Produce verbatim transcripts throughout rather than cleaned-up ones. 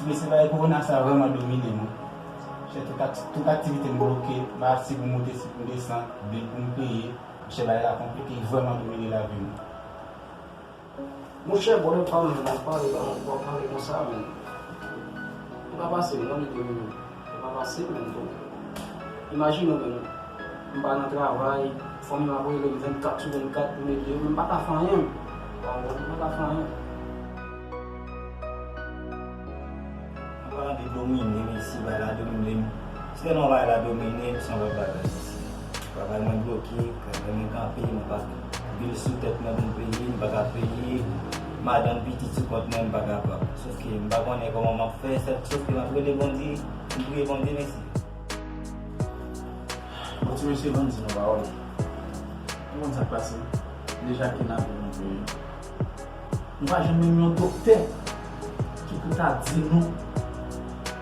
Mesye, bagay kowona sa vrèman domine m wi. Chè, tout ak-, tout aktivite m bloke, m pa si pou m monte, si pou m desann, bil pou m peye. Chè, bagay la konplike, li vrèman domine lavi m. Monchè, bòdè pa w menm, w ap pale, w ap pale konsa menm. Ou pa pase m non, li domine m. Ou pa pase m menm, tonton. Imajine w menm. M pa nan travay, fanmi m ap rele m vennkat sou vennkat pou m ede yo, men m pa ka fè anyen. Ou pa konprann? M pa ka fè anyen. An palan de domine m isi, bagay la domine m. Se tèlman bagay la domine m, se yon lòt bagay isi. Travay mwen bloke, travay mwen kanpe, mwen pa bil sou tèt mwen pou m peye, m pa ka peye. Madanm, pitit sou kont mwen, m pa kapab. Sòf ke m pa konnen kòman m ap fè, sèl, sòf ke m ap rele Bondye, m priye Bondye, mèsi. Bon, ti mesye, ban m di nou pawòl. Ou konn sa k pase? Deja kidnape moun peyi. Nou pa janm menm yon doktè ki pou ta di nou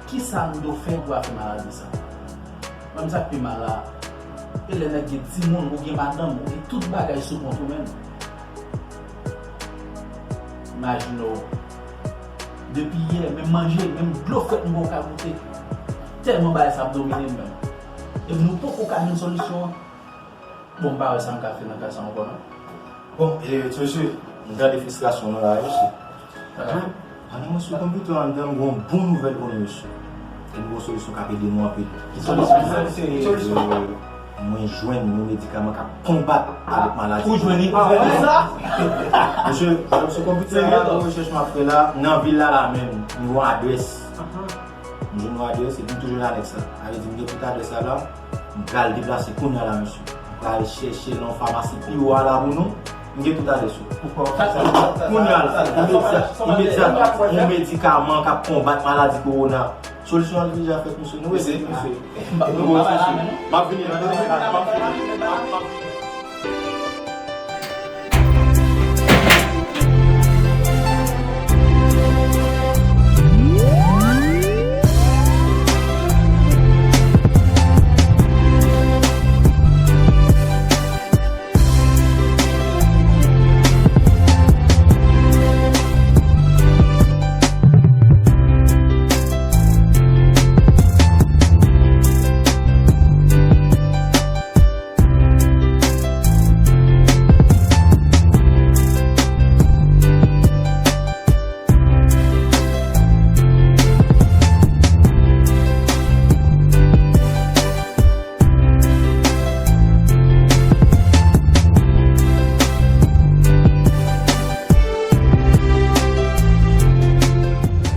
kisa nou dwe fè pou afè maladi sa. Menm sa k pi mal la, e lè nèg gen timoun, ou gen madanm, ou gen tout bagay sou kont ou menm. Imajine w, depi yè, menm manje, menm dlo frèt m poko ka goute. Tèlman bagay sa ap domine m menm. E nou poko ka jwenn solisyon an. Bon, m pa wè sa m ka fè nan ka sa ankò non. Bon, e, ti mesye, m tande fristrasyon nou la, wi, mesye. Pandan mwen sou konpitè an, m gen yon bon nouvèl pou nou, mesye. E nou gon solisyon k ap ede nou anpil. Ki solisyon? Ki solisyon? Mwen jwenn yon medikaman k ap konbat avèk maladi. Ou jwenn li? Ou jwenn li? Mesye, sou konpitè la, gon rechèch m ap fè la, nan vil la la menm, m gon adrès. M jwenn yon adrès, epi m toujou nan anèks la. Sa vle di, m gen tout adrès la la, m pral deplase kounye a la, mesye. M pral chèche nan yon famasi pi wo a la pou nou. M gen tout adrès yo. Kounye a la, imedya-, imedyatman, yon medikaman k ap konbat maladi kowona. Solisyon an deja fèt, mesye. Nou rete, mesye. Nou rete, mesye. M ap vini la, m ap vini la, m ap vini la.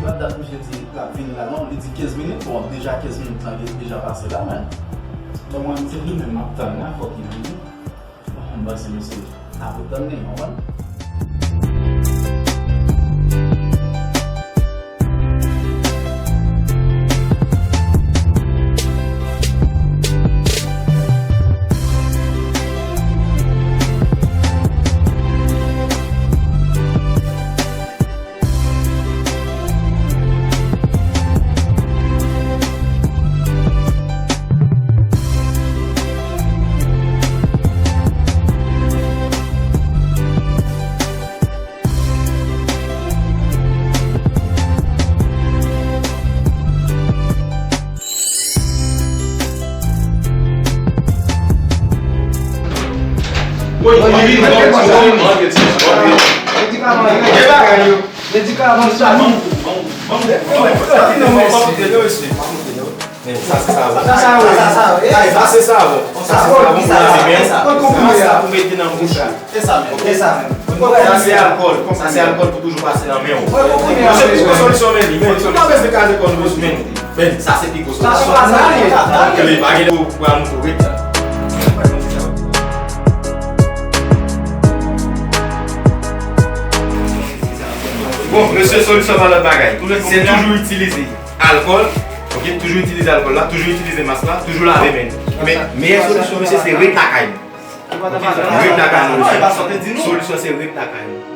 Lòt dat misye di l ap vini la, non, li di kenz minit, bon, deja kenz minit lan, li deja pase la, men. Bon, mwen, se li menm m ap tann la, fòk li vini. Bon, m panse misye ap tann li, w konprann? Medikaman sa nou. Men sa se savon. Sa se savon. Sa se savon. Sa se savon pou lave men. Sa pou mete nan bouch la. E sa menm. E sa menm. Sa se alkòl. Sa se alkòl pou toujou pase nan men w. Mwen konprann. Mwen se pi gwo solisyon men li. Men solisyon. Mwen bezwen kale kò nou sou men nou. Men sa se pi gwo solisyon. Sa se pa sa li. Li pa gen pou pran nou pou ret la. Bon, mesye, solisyon pa lòt bagay. Se toujou itilize alkòl, ok, toujou itilize alkòl la, toujou itilize mask la, toujou lave men nou. Men meyè solisyon, mesye, se ret lakay nou. Ret lakay nou, mesye. Solisyon se ret lakay nou.